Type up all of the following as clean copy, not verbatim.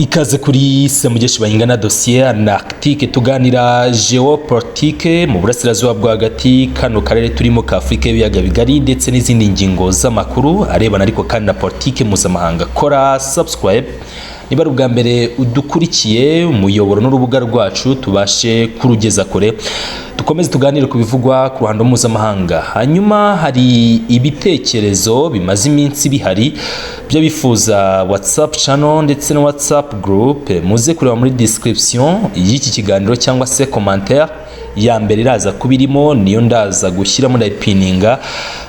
Ikaze kuri Semugeshi Bayingana, dosiye Antarctique. Tuganira géopolitique mu burasirazuba bwo hagati, kano karere turimo ka Afurika y'ibiyaga bigari, ndetse n'izindi ngingo z'amakuru arebana ariko kandi na politike mpuzamahanga. Kora subscribe niba ari ubwa mbere udukurikiye, umuyoboro n'urubuga rwacu tubashe kurugeza kure, dukomeze tuganire ku bivugwa ku ruhando mpuzamahanga. Hanyuma hari ibitekerezo bimaze iminsi bihari by'abifuza WhatsApp channel ndetse na WhatsApp group. Muze kureba muri description y'iki kiganiro cyangwa se commentaire ya mbere, iraza kuba irimo, niyo ndaza gushyiramo, ndayipininga.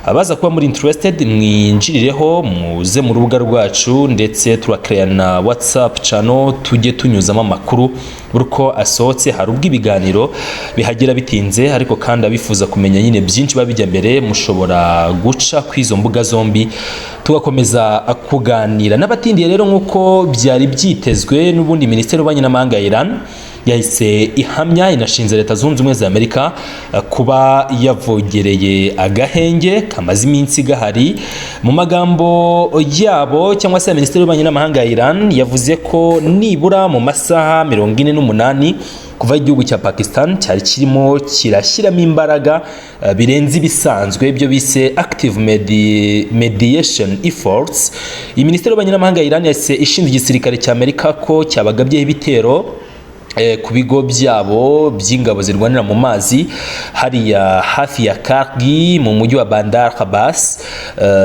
Abaza kuba muri interested mwinjirireho, muze mu rubuga rwacu, ndetse turakereya na WhatsApp channel tujye tunyuzamo amakuru buri uko asohotse. Hari ubwo ibiganiro bihagera bitinze, ariko kandi abifuza kumenya nyine byinshi biba bijya mbere mushobora guca ku izo mbuga zombi tugakomeza kuganira. N'abatindiye rero, nk'uko byari byitezwe n'ubundi, Minisiteri y'Ububanyi n'Amahanga ya Iran yahise ihamya inashinze Leta Zunze Ubumwe za Amerika kuba yavogereye agahenge kamaze iminsi gahari. Mu magambo yabo cyangwa se Minisiteri y'Ububanyi n'Amahanga ya Iran yavuze ko nibura mu masaha 48 kuva igihugu cya Pakistan cyari kirimo kirashyiramo imbaraga birenze ibisanzwe, byo bise active mediation efforts, iyi Minisiteri y'Ububanyi n'Amahanga ya Iran yahise ishinze igisirikare cya Amerika ko cyabagabyeho ibitero ku bigo byabo by'ingabo zirwanira mu mazi hariya hafi ya Kargi mu mujyi wa Bandar Abbas.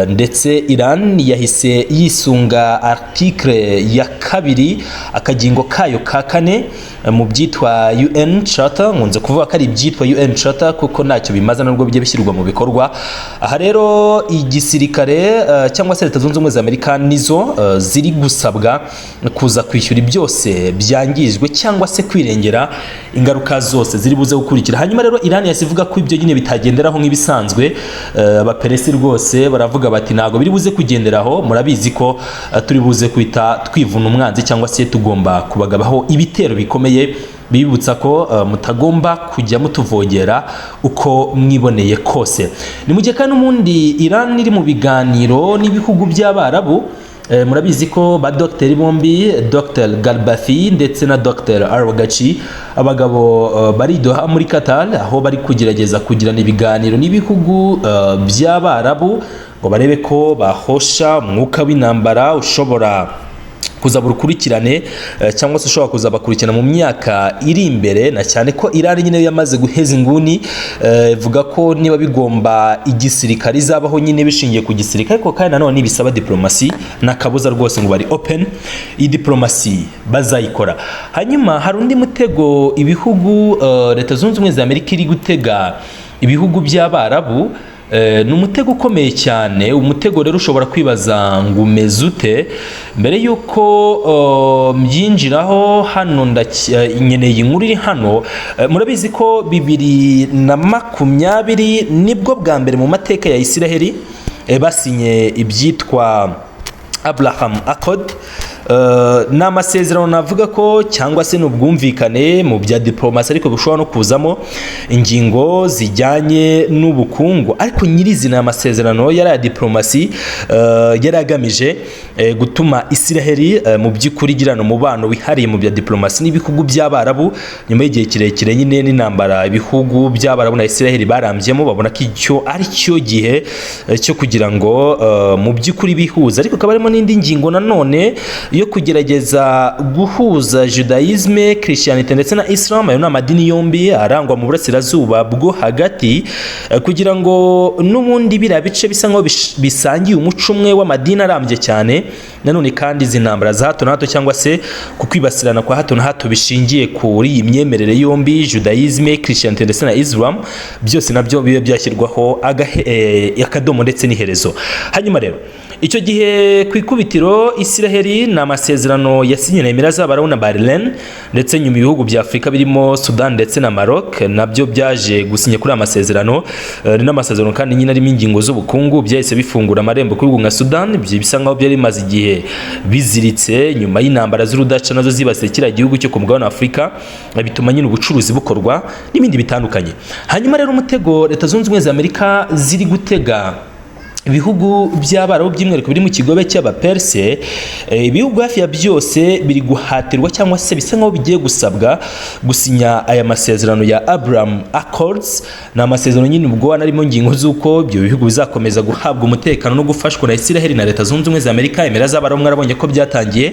Ndetse Iran yahise yisunga article ya 2 akagingo kayo ka 4 mu byitwa UN Charter. Nkunze kuvuga ko ari ibyitwa UN Charter kuko ntacyo bimaze nubwo bijya bishyirwa mu bikorwa. Aha rero igisirikare cyangwa se Leta Zunze Ubumwe za Amerika nizo ziri gusabwa kuza kwishyura byose byangijwe cyangwa se kwirengera ingaruka zose ziri buze gukurikira. Hanyuma rero Iran yahise ivuga ko ibyo nyine bitagenderaho nk'ibisanzwe. Abaperesi rwose baravuga bati: "Ntabwo biri buze kugenderaho, murabizi ko turi buze kwita twivuna umwanzi cyangwa se tugomba kubagabaho ibitero bikomeye, bibutsa ko mutagomba kujya mutuvogera uko mwiboneye kose." Ni mu gihe kandi n'ubundi Iran iri mu biganiro n'ibihugu by'Abarabu. Murabizi ko ba dogiteri bombi, Dr Ghalibaf ndetse na Dr Araghchi, abagabo bari Doha muri Qatar, aho bari kugerageza kugirana ibiganiro n'ibihugu by'Abarabu ngo barebe ko bahosha umwuka w'intambara ushobora kuzaba urukurikirane cyangwa se ushobora kuzabakurikirana mu myaka iri imbere, na cyane ko Iran nyine yamaze guheza inguni, ivuga ko niba bigomba igisirikare izabaho nyine bishingiye ku gisirikare, ariko kandi nanone bisaba diplomasi n'akabuza rwose ngo bari open, iyi diplomasi bazayikora. Hanyuma hari undi mutego ibihugu Leta Zunze Ubumwe za Amerika iri gutega ibihugu by'Abarabu. Ni umutego ukomeye cyane. Umutego rero ushobora kwibaza ngo umeze ute? Mbere y'uko mbyinjiraho hano, nkeneye inkuru iri hano. Murabizi ko 2020 nibwo bwa mbere mu mateka ya Isiraheli basinye ibyitwa Abraham Accord. Ni amasezerano navuga ko cyangwa se ni ubwumvikane mu bya diplomasi, ariko bushobora no kuzamo ingingo zijyanye n'ubukungu. Ariko nyirizina aya masezerano yari aya diplomasi, yari agamije gutuma Isiraheli mu by'ukuri igirana umubano wihariye mu bya diplomasi n'ibihugu by'Abarabu, nyuma y'igihe kirekire nyine n'intambara ibihugu by'Abarabu na Isiraheli barambyemo, babona ko icyo ari cyo gihe cyo kugira ngo mu by'ukuri bihuze. Ariko hakaba harimo n'indi ngingo nanone yo kugerageza guhuza Judaïsme, Christianité ndetse na Islam. Ayo ni amadini yombi arangwa mu burasirazuba bwo hagati, kugira ngo n'ubundi biriya bice bisa nkaho bisangiye umuco umwe w'amadini arambye cyane. Nanone kandi izi ntambara za hato na hato cyangwa se ku kwibasirana kwa hato na hato bishingiye kuri iyi myemerere yombi, Judaïsme, Christianité ndetse na Islam, byose nabyo bibe byashyirwaho akadomo ndetse n'iherezo. Hanyuma rero icyo gihe ku ikubitiro Isiraheli ni amasezerano yasinye na Emira z'Abarabu na Bahrain, ndetse nyuma ibihugu bya Afurika birimo Sudan ndetse na Maroc nabyo byaje gusinya kuri aya masezerano. Ni n'amasezerano kandi nyine arimo ingingo z'ubukungu, byahise bifungura amarembo ku bihugu nka Sudan bisa nkaho byari bimaze igihe biziritse nyuma y'intambara z'urudaca nazo zibasiye kiriya gihugu cyo ku mugabane wa Afurika. Bituma nyine ubucuruzi bukorwa n'ibindi bitandukanye. Hanyuma rero umutego Leta Zunze Ubumwe za Amerika ziri gutega Ibihugu by'Abarabu, by'umwihariko biri mu kigobe cy'Abaperse, ibihugu hafi ya byose biri guhatirwa cyangwa se bisa nkaho bigiye gusabwa gusinya aya masezerano ya Abraham Accords. Ni amasezerano nyine ubwo arimo ingingo z'uko ibyo bihugu bizakomeza guhabwa umutekano no gufashwa na Israel na Leta Zunze Ubumwe za Amerika. Emira z'Abarabu mwarabonye ko byatangiye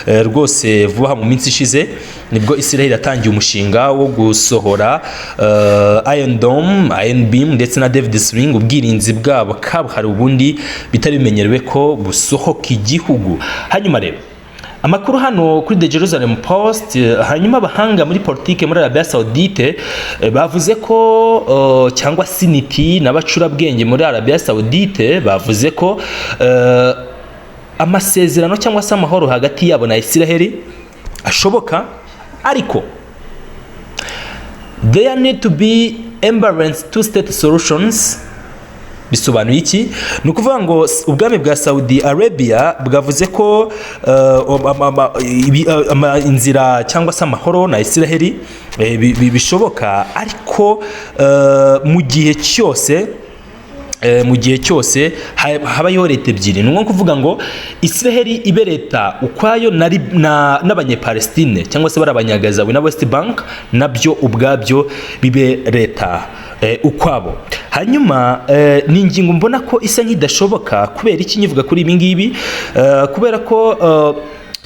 rwose vuba mu minsi ishize, nibwo Israel yatangiye umushinga wo gusohora Iron Dome, Iron Beam ndetse na David Sling, ubwirinzi bwabo kabuhariwe ubundi bitari bimenyerewe ko busohoka igihugu. Hanyuma rero amakuru hano kuri The Jerusalem Post, hanyuma abahanga muri politike muri Arabia Saudite bavuze ko cyangwa siniti n'abacurabwenge muri Arabia Saudite bavuze ko amasezerano cyangwa se amahoro hagati yabo na Israel ashoboka, ariko there need to be embrace two state solutions. Bisobanuye iki? Ni ukuvuga ngo ubwami bwa Saudi Arabia bwavuze ko inzira cyangwa se amahoro na Israel bishoboka, ariko mu gihe cyose habayeho leta ebyiri. Ni nko kuvuga ngo Israel ibe leta ukwayo n'Abanyepalestine cyangwa se bari Abanyagazawi na West Bank nabyo ubwabyo bibe leta ukwabo. Hanyuma ni ingingo mbona ko isa nk'idashoboka. Kubera iki nyivuga kuri ibi ngibi? Kubera ko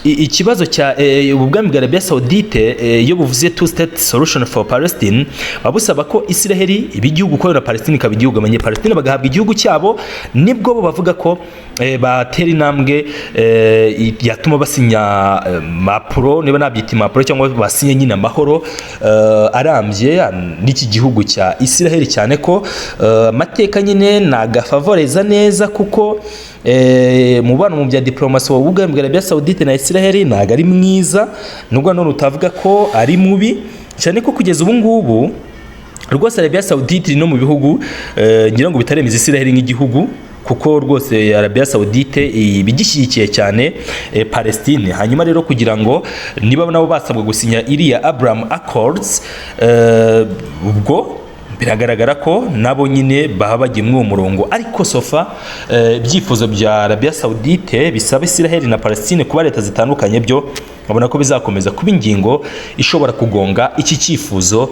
ikibazo cya ubwami bwa Arabia Saudite, iyo buvuze two state solution for Palestine, baba busaba ko Israel iba igihugu ukwayo na Palestine ikaba igihugu, Abanyepalestine bagahabwa igihugu cyabo, nibwo bo bavuga ko batera intambwe yatuma basinya impapuro, niba nabyita impapuro, cyangwa basinye nyine amahoro arambye n'iki gihugu cya Israel, cyane ko amateka nyine nagafavoreza neza, kuko mubano mu bya diplomasi wa ubwami bwa Arabia Saudite na Israel ntabwo ari mwiza, nubwo none utavuga ko ari mubi cyane, ko kugeza ubu ngubu rwose Arabia Saudite iri no mu bihugu ngira ngo bitaremeza Israel nk'igihugu, kuko rwose Arabia Saudite ibigishyigikiye cyane Palestine. Hanyuma rero kugira ngo niba nabo basabwa gusinya iriya Abraham Accords, ubwo biragaragara ko nabo nyine baba bagiye muri uwo murongo. Ariko so far ibyifuzo bya Arabia Saudite bisaba Israel na Palestine kuba leta zitandukanye, byo babona ko bizakomeza kuba ingingo ishobora kugonga iki cyifuzo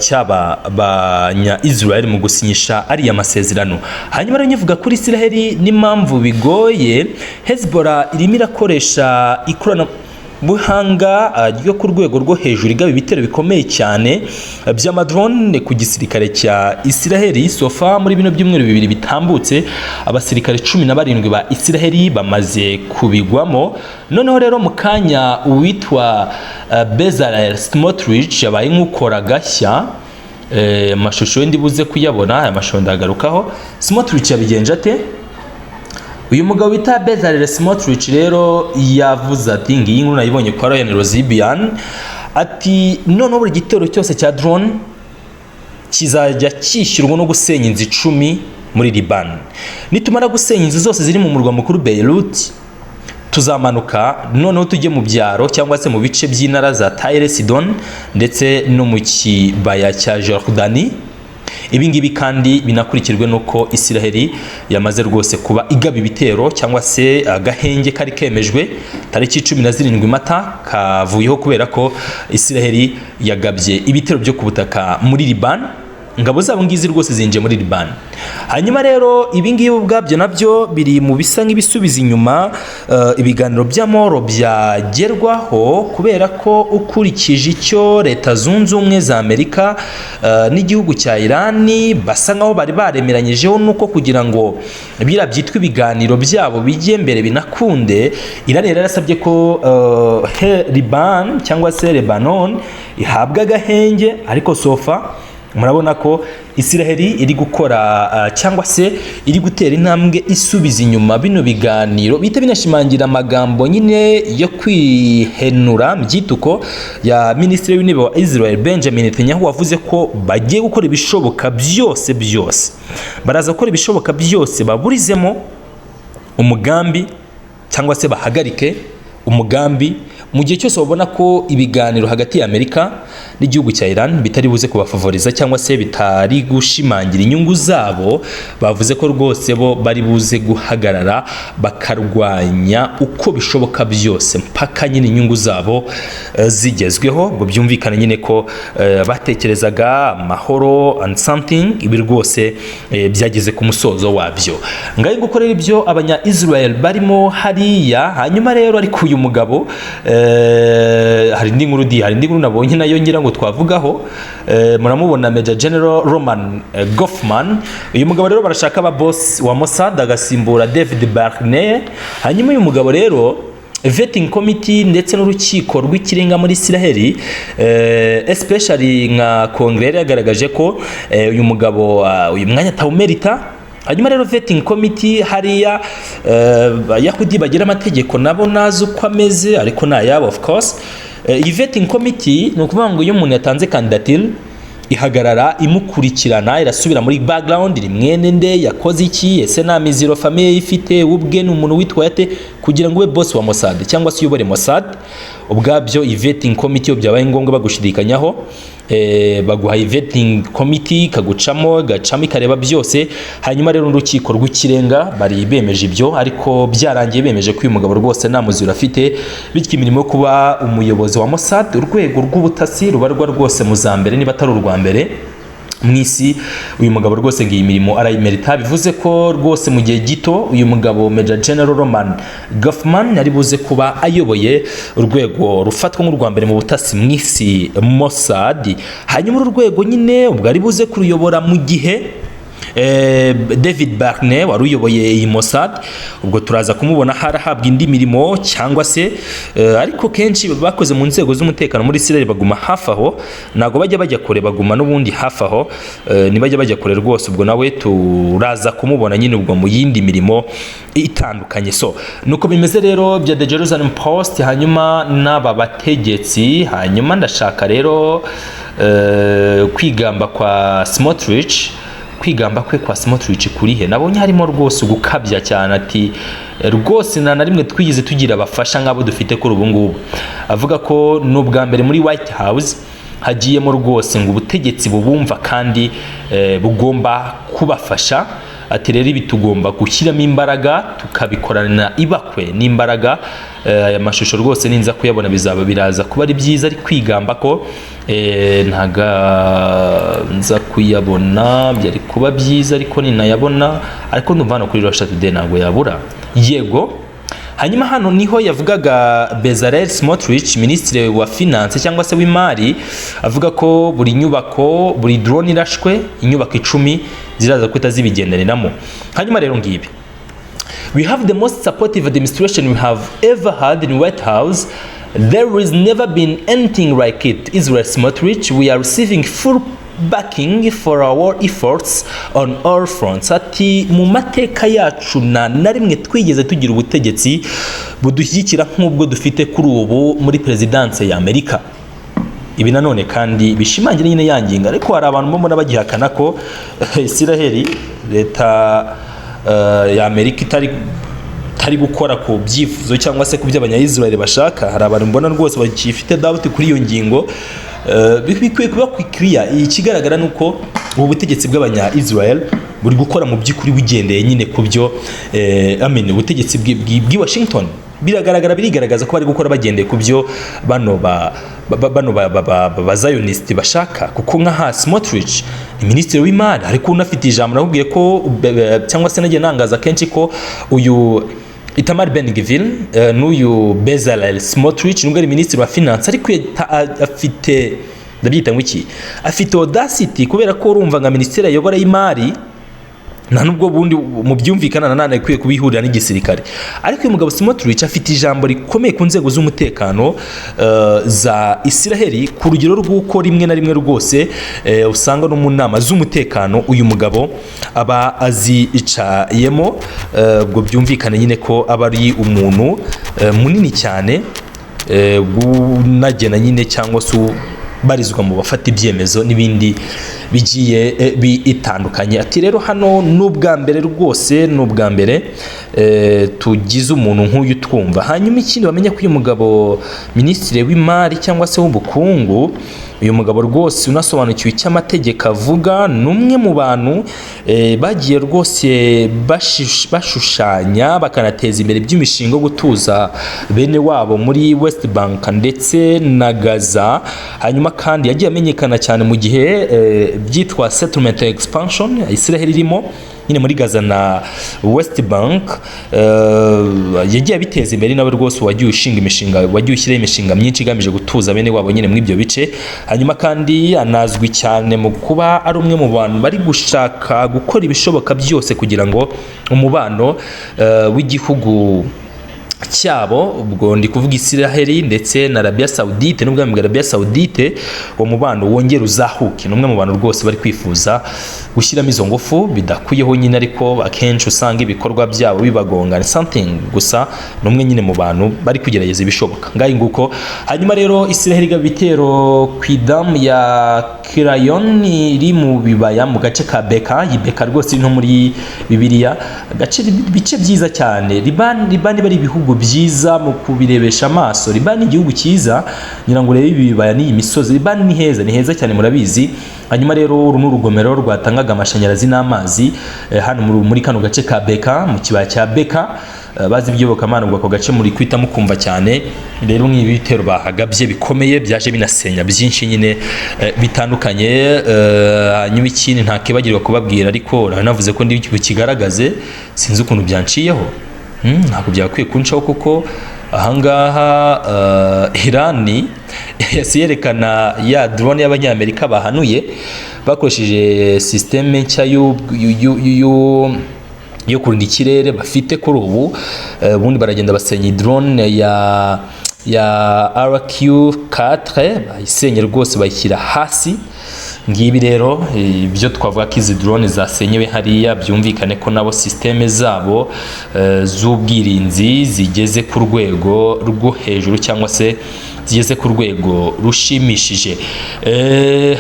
cy'aba banya Israel mu gusinyisha ariya masezerano. Hanyuma rero nyivuga kuri Israel n'impamvu bigoye, Hezbollah irimo irakoresha ikoranabuhanga ryo ku rwego rwo hejuru, igaba ibitero bikomeye cyane by'amadrone ku gisirikare cya Israel. So far muri bino byumweru 2 bitambutse, abasirikare 17 ba Israel bamaze kubigwamo. Noneho rero mu kanya uwitwa Bezalel Smotrich yabaye nk'ukora agashya. Amashusho ye ndibuze kuyabona, aya mashusho ndagarukaho. Smotrich yabigenje ate? Uyu mugabo bita Bezalel Smotrich rero yavuze ati, ngiyi nkuru nayibonye kwa Ryan Rozibian, ati noneho buri gitero cyose cya drone kizajya cyishyurwa no gusenya inzu 10 muri Liban. Nitumara gusenya inzu zose ziri mu murwa mukuru Beirut, tuzamanuka noneho tujye mu byaro cyangwa se mu bice by'intara za Tyre, Sidon ndetse no mu kibaya cya Jordani. Ibi ngibi kandi binakurikirwe n'uko Isiraheli yamaze rwose kuba igaba ibitero, cyangwa se agahenge kari kemejwe tariki 17 Mata kavuyeho, kubera ko Isiraheli yagabye ibitero byo ku butaka muri Liban. Ingabo zabo ngizi rwose zinjiye muri Liban. Hanyuma rero ibi ngibi ubwabyo nabyo biri mu bisa nk'ibisubiza inyuma ibiganiro by'amahoro byagerwaho, kubera ko ukurikije icyo Leta Zunze Ubumwe za Amerika n'igihugu cya Irani basa nkaho bari baremeranyijeho, nuko kugira ngo biriya byitwa ibiganiro byabo bijye mbere binakunde, Irani yari yarasabye ko Liban cyangwa se Lebanon ihabwa agahenge. Ariko so far murabona ko Isiraheli iri gukora cyangwa se iri gutera intambwe isubiza inyuma bino biganiro, bihita binashimangira amagambo nyine yo kwihenura mbyituko ya Minisitiri w'Intebe wa Israel Benjamin Netanyahu, wavuze ko bagiye gukora ibishoboka byose byose, baraza gukora ibishoboka byose baburizemo umugambi cyangwa se bahagarike umugambi Mu gihe cyose babona ko ibiganiro hagati ya Amerika n'igihugu cya Iran bitari buze kubafavoriza cyangwa se bitari gushimangira inyungu zabo, bavuze ko rwose bo bari buze guhagarara bakarwanya uko bishoboka byose mpaka nyine inyungu zabo zigezweho. Ngo byumvikane nyine ko batekerezaga amahoro and something, ibi rwose byageze ku musozo wabyo. Ngaho gukorera ibyo abanya Israel barimo hariya. Hanyuma rero ariko uyu mugabo, hari indi nkuru nabonye nayo ngira ngo twavugaho. Muramubona Major General Roman Goffman. Uyu mugabo rero barashaka aba boss wa Mossad, agasimbura David Barnea. Hanyuma uyu mugabo rero, vetting committee ndetse n'urukiko rw'ikirenga muri Isiraheli, especially nka Kongere, yagaragaje ko uyu mugabo uyu mwanya atawumerita. Hanyuma rero vetting committee hariya, Abayahudi bagira amategeko nabo nazi uko ameze, ariko ni ayabo of course. Iyi vetting committee ni ukuvuga ngo iyo umuntu yatanze candidature, ihagarara imukurikirana, irasubira muri background: ni mwene nde, yakoze iki, ese nta miziro famille ifite, ubwe ni umuntu witwaye ate, kugira ngo ube boss wa Mossad cyangwa se uyobore Mossad. Ubwabyo iyi vetting committee, iyo byabaye ngombwa bagushidikanyaho, baguha vetting committee, ikagucamo, igacamo, ikareba byose. Hanyuma rero n'urukiko rw'ikirenga bari bemeje ibyo, ariko byarangiye bemeje ko uyu mugabo rwose nta muziro afite, bityo imirimo yo kuba umuyobozi wa Mossad, urwego rw'ubutasi rubarwa rwose mu za mbere niba atari urwa mbere mu isi, uyu mugabo rwose ngo iyi mirimo arayimerita. Bivuze ko rwose mu gihe gito uyu mugabo Major General Roman Goffman ari buze kuba ayoboye urwego rufatwa nk'urwa mbere mu butasi mu isi, Mossad. Hanyuma uru rwego nyine ubwo ari buze kuruyobora mu gihe David Barnea wari uyoboye iyi Mossad, ubwo turaza kumubona harahabwa indi mirimo cyangwa se ariko kenshi bakoze mu nzego z'umutekano muri Israel baguma hafi aho, ntabwo bajya kure, baguma n'ubundi hafi aho, ntibajya bajya kure rwose. Ubwo nawe turaza kumubona nyine ubwo mu yindi mirimo itandukanye. So nuko bimeze rero bya The Jerusalem Post, hanyuma n'aba bategetsi. Hanyuma ndashaka rero kwigamba kwa Smotrich, kwigamba kwe kwa Smotrich kurihe nabonye harimo rwose gukabya cyane, ati rwose nta na rimwe twigeze tugira abafasha nk'abo dufite kuri ubu ngubu. Avuga ko ni ubwa mbere muri White House hagiyemo rwose ngo ubutegetsi bubumva kandi bugomba kubafasha. Ati rero ibi tugomba gushyiramo imbaraga, tukabikorana ibakwe n'imbaraga. Aya mashusho rwose ninza kuyabona bizaba biraza kuba ari byiza, ari kwigamba ko ntaga nza kuyabona byari kuba byiza, ariko ninayabona, ariko ndumva hano kuri Russia Today ntabwo yabura. Yego, hanyuma hano niho yavugaga Bezalel Smotrich, minisitiri wa finance cyangwa se w'imari, avuga ko buri nyubako, buri drone irashwe, inyubako 10 ziraza guhita zibigendaniramo. Hanyuma rero ngibi: "We have the most supportive administration we have ever had in White House. There is never been anything like it. Israel Smotrich, we are receiving full backing for our efforts on all fronts." Ati mu mateka yacu nta na rimwe twigeze tugira ubutegetsi budushyigikira nk'ubwo dufite kuri ubu muri perezidanse ya Amerika. Ibi nanone kandi bishimangira nyine ya ngingo, ariko hari abantu mbona bagihakana ko Isiraheli, leta ya Amerika itari gukora ku byifuzo cyangwa se ku byo Abanyayisrael bashaka. Hari abantu mbona rwose bakifite doubt kuri iyo ngingo. Bikwiye kuba clear. Ikigaragara ni uko ubu butegetsi bw'abanya Israel buri gukora mu by'ukuri bugendeye nyine ku byo I mean, ubutegetsi bw'i Washington, biragaragara, birigaragaza ko bari gukora bagendeye ku byo bano ba Zionist bashaka, kuko nka Smotrich ni minisitiri w'imari ariko unafite ijambo. Nakubwiye ko cyangwa se nagiye nangaza kenshi ko uyu Itamar Ben Gvir n'uyu Bezalel Smotrich, nubwo ari minisitiri wa finance, ariko afite, ndabyita ngo iki, afite audacity, kubera ko urumva nka minisiteri ayobora y'imari nta nubwo bundi mu byumvikana nanone ikwiye kubihurira n'igisirikare, ariko uyu mugabo Smotrich afite ijambo rikomeye ku nzego z'umutekano za Isiraheli, ku rugero rw'uko rimwe na rimwe rwose usanga no mu nama z'umutekano uyu mugabo aba azicayemo. Ubwo byumvikane nyine ko aba ari umuntu munini cyane, unagena nyine cyangwa se ubarizwa mu bafata ibyemezo n'ibindi. bigiye bitandukanye. Ati rero hano ni ubwa mbere rwose, ni ubwa mbere tugize umuntu nk'uyu twumva. Hanyuma ikindi bamenye ko uyu mugabo, minisitiri w'imari cyangwa se w'ubukungu, uyu mugabo rwose unasobanukiwe icyo amategeko avuga, ni umwe mu bantu bagiye rwose bashushanya bakanateza imbere iby'imishinga yo gutuza bene wabo muri West Bank ndetse na Gaza. Hanyuma kandi yagiye amenyekana cyane mu gihe byitwa settlement expansion Israel irimo nyine muri Gaza na West Bank, yagiye abiteza imbere. Nawe rwose wagiye ushinga imishinga, wagiye ushyiraho imishinga myinshi igamije gutuza bene wabo nyine muri ibyo bice. Hanyuma kandi anazwi cyane mu kuba ari umwe mu bantu bari gushaka gukora ibishoboka byose kugira ngo umubano w'igihugu cyabo, ubwo ndi kuvuga Isiraheli ndetse na Arabia Saudite n'ubwami bwa Arabia Saudite, uwo mubano wongera uzahuke. Ni umwe mu bantu rwose bari kwifuza gushyiramo izo ngufu bidakuyeho nyine, ariko akenshi usanga ibikorwa byabo bibagonga something. Gusa ni umwe nyine mu bantu bari kugerageza ibishoboka. Ngayi nguko. Hanyuma rero Isiraheli igaba ibitero ku idamu ya Kirayon iri mu bibaya mu gace ka Beka. Iyi Beka rwose iri no muri Bibiliya, agace, ibice byiza cyane. Libani bari ibihugu byiza mu kubirebesha amaso. Libani ni igihugu cyiza, ngira ngo urebe ibi bibaya n'iyi misozi. Libani ni heza, ni heza cyane, murabizi. Hanyuma rero uru ni urugomero rwatangaga amashanyarazi n'amazi hano muri kano gace ka Beka, mu kibaya cya Beka. Bazi iby'iyobokamana, ubwo ako gace muri kwita mukumva cyane. Rero nk'ibi bitero bahagabye bikomeye byaje binasenya byinshi nyine bitandukanye. Hanyuma ikindi ntakibagirwa kubabwira, ariko navuze ko ndi bukigaragaze, sinzi ukuntu byanciyeho. Ntabwo byakwiye kuncaho kuko ahangaha Irani yasi yerekana ya drone y'Abanyamerika bahanuye bakoresheje système nshya yo kurinda ikirere bafite kuri ubu. Ubundi baragenda basenya drone ya RQ4, bayisenye rwose, bayishyira hasi. Ngibi rero ibyo twavuga ko izi drone zasenyewe hariya. Byumvikane ko nabo système zabo z'ubwirinzi zigeze ku rwego rwo hejuru cyangwa se zigeze ku rwego rushimishije.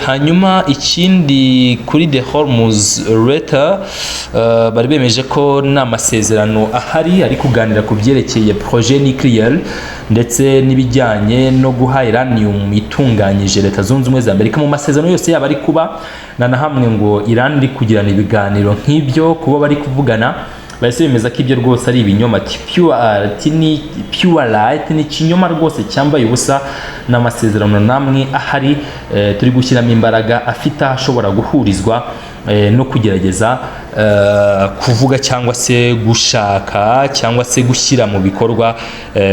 Hanyuma ikindi kuri the Hormuz letter, bari bemeje ko nta masezerano ahari ari kuganira ku byerekeye projet nucléaire ndetse n'ibijyanye no guha uranium itunganyije Leta Zunze Ubumwe za Amerika. Mu masezerano yose yaba ari kuba, na hamwe ngo Iran iri kugirana ibiganiro nk'ibyo kuba bari kuvugana, bahise bemeza ko ibyo rwose ari ibinyoma. Ati pure, ati ni pure lie, ni ikinyoma rwose cyambaye ubusa, n'amasezerano namwe ahari turi gushyiramo imbaraga afite aho ashobora guhurizwa no kugerageza kuvuga cyangwa se gushaka cyangwa se gushyira mu bikorwa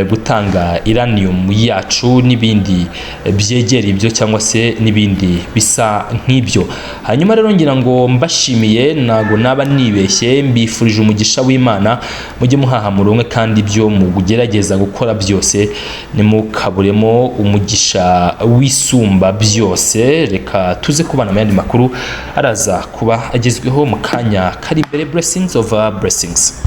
gutanga uranium yacu n'ibindi byegera ibyo cyangwa se n'ibindi bisa nk'ibyo. Hanyuma rero ngira ngo mbashimiye, ntago naba nibeshye, mbifurije umugisha w'Imana. Mujye muhaha muronke, kandi ibyo mugerageza gukora byose nimukaburemo umugisha wisumba byose. Reka tuze kubana mu yandi makuru araza kuba agezweho mu kanya kari imbere. Blessings over blessings.